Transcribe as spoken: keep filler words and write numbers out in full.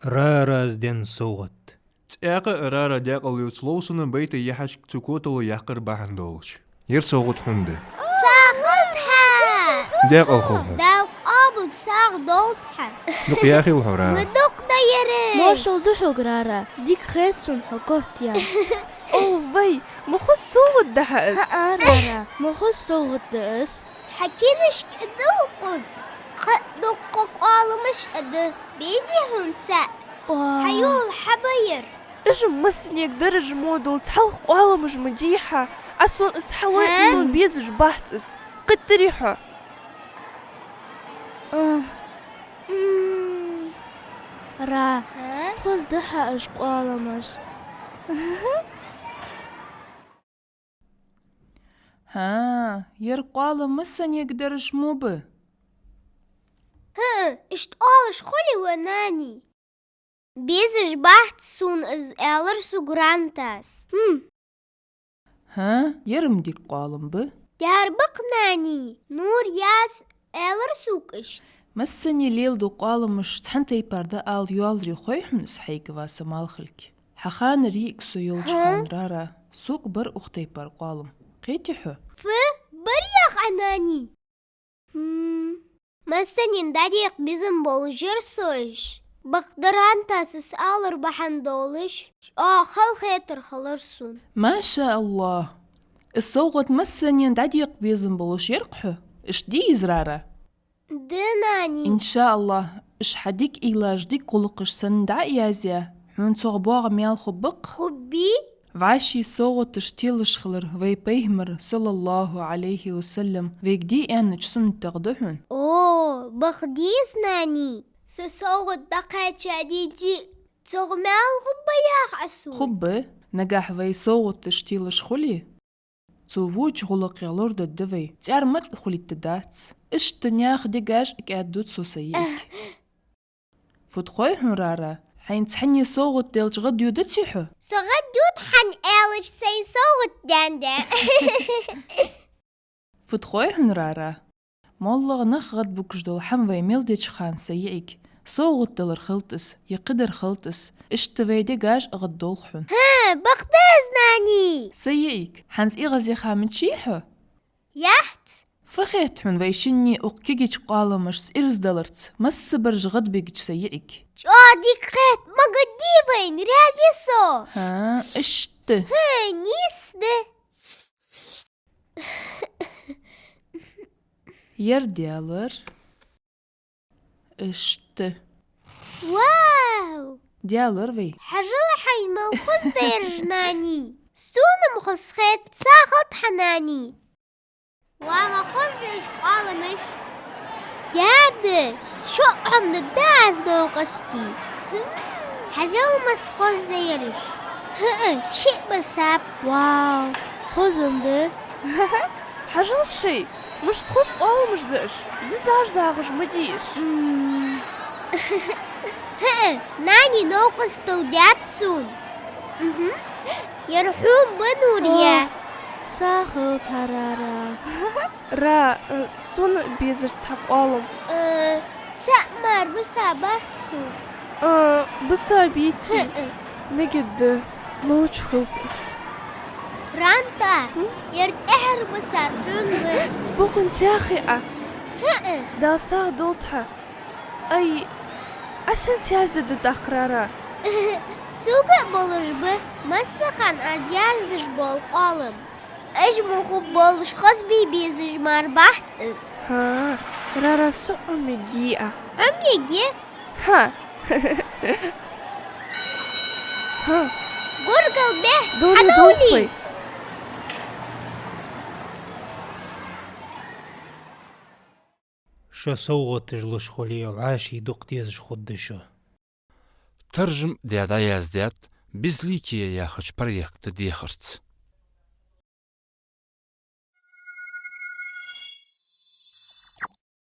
Рарас денна совгӀат. ЦӀаькха а Рара даькъала ювцаш лов сона байта яхьаш цу котало яккхар бахьан долаш. Ер совгӀат хьона да. Сагот хьа! Даькъала хов хьо. Дала къоабал сагӀа долда хьа. Дукха яхийла хьо, Рара. Ма дукха да ераш. Моаршал да хьога, Рара. Дика хет сона хьо котъяь. О, вай, ма хоза совгӀат да хьа из. ХӀаа, Рара, ма хоза совгӀат да из. Хьа кинашка а да укхаза. Кхы а дукха къоаламаш а да. Безий хьона цаӀ? Вау. Хьайола хьабайра. Уж массанега даржа мо долаш хьалха къоаламаш ма дий хьа. Ӏа сона из хьалой, хӀа? Сона безаш бац из. Кхийтарий хьо? М. М. Ра. ХӀа? Хоза да хьа уж къоаламаш. ХӀаа, ер къоалам массанега даржа мо ба? ХӀаа, иштта оалаш хулий, ва нани? Безаш бац сона из, аьлар сога Рантас. Хм. ХӀаа, ер-м дика къоалам ба. Дера ба-кх, нани, Нур яс аьлар сога иштта. Массане леладу къоаламаш цхьан тайпара да ала йоалларий хой хьона из хьайга, ва са малхалг? Хьа ханара йиӀиг со йолча хана, Рара, сога бар укх тайпара къоалам. Кхийтий хьо? Фу, бар яхий Ӏа, нани? Хм. Массанена дӀадекъа безам болаш яр со уж. Бакъда Рантас из алар бахьан долаш, чӀоагӀа халахетар хилар сона. Ма ша АллахӀ! Из совгӀат массанена дӀадекъа безам болаш яр-кх хьо? Иштта дий из, Рара? Да, нани. ИншааллахӀ, уж хьа дика уйлаш, дика гӀулакхаш санна дӀа а язъяь, хьона цох боагӀа маьл хургба-кх. Хургбий? ВӀаший совгӀаташ телаш хилар вай Пайхамара, саллаллахӀу Ӏалайхи ва саллам, вайга де аьннача суннатех да хьона. О, бакъда из, нани. Са совгӀат дӀакхаьчадий, цох маьл хургба яхий Ӏа сона? Хургба. Нагахь вай совгӀаташ телаш хуле, цо воча гӀулакхех лорадергда вай, цӀера ма тӀа хулийтаргдац. Иштта наьха дегаш а кӀаьдду цо, са йиӀиг. Фуд хой хьона, Рара, хьайна цхьанне совгӀат делча гӀадйодаций хьо? Со гӀадйода, хӀана аьлча сайна совгӀат даьннадаь. Фуд хой хьона, Рара, моллагӀа нах гӀадбугаш дола хӀама вай мел деча хана, са йиӀиг, совгӀат далар хилда из, е кхыдар хилда из, иштта вай дегаш а гӀаддолх хьона. ХӀаа, бакъда из, нани. Са йиӀиг, хӀанз эгӀазъяха мичай хьо? Яц. Фу хет хьона, вай шинне укх кегийча къоаламашца ираз даларца массабараш гӀадбигача, са йиӀиг? ЧӀоагӀа дика хет, ма гӀаддий вайна, раьза я со. ХӀаа, иштта. ХӀаа, нийса да. Ер даьлар. Иштта. Вау! Даьлар вай. Хьажал хьайна мел хоза да ераш, нани. Сона-м хоза хет, сагот хьа, нани. Ва, ма хоза да уж къоаламаш. Дера да, шоана да аз новкъостий. Хьажал, масса хоза да ераш. ХӀаа, шиъ ба саб. Вау, хоза-м да. Хьажал шоай, мишта хоза къоаламаш да уж. Зизаш дагӀаш ма дий уж. М. ХӀаа, нани, новкъостал даьд сона. Мгм. Ер хьона ба, Нурия. О, сагот хьа, Рара. Ра, э, сона безар цхьа къоалам. Э, цаӀ мара бисабац сона. Э, бисабеций? ХӀаа. Мегаргда, ловча хилда из. Ранта, хм? Ер тӀеххьара бисар хьона ба. Бокъонца яхий Ӏа? ХӀаа. Дала сагӀа долда хьа. Ай, Ӏа сенца яздаьд тӀаккха, Рара? Сога а болаш ба, массахана аз яздеш бола къоалам. Уж мо хургболаш хозбе безаш мара бац из. ХӀаа, Рара, со Ӏомаергья. Ӏомаергья? ХӀаа. ХӀаа. Гургал бе, дора хьадовлий. Дохлой. Шо совгӀаташ луш хуле, вӀаший дукха дезаш хургда шо. Таржам даь дӀаяздаьд «Безликие» яхача проекта дехарца.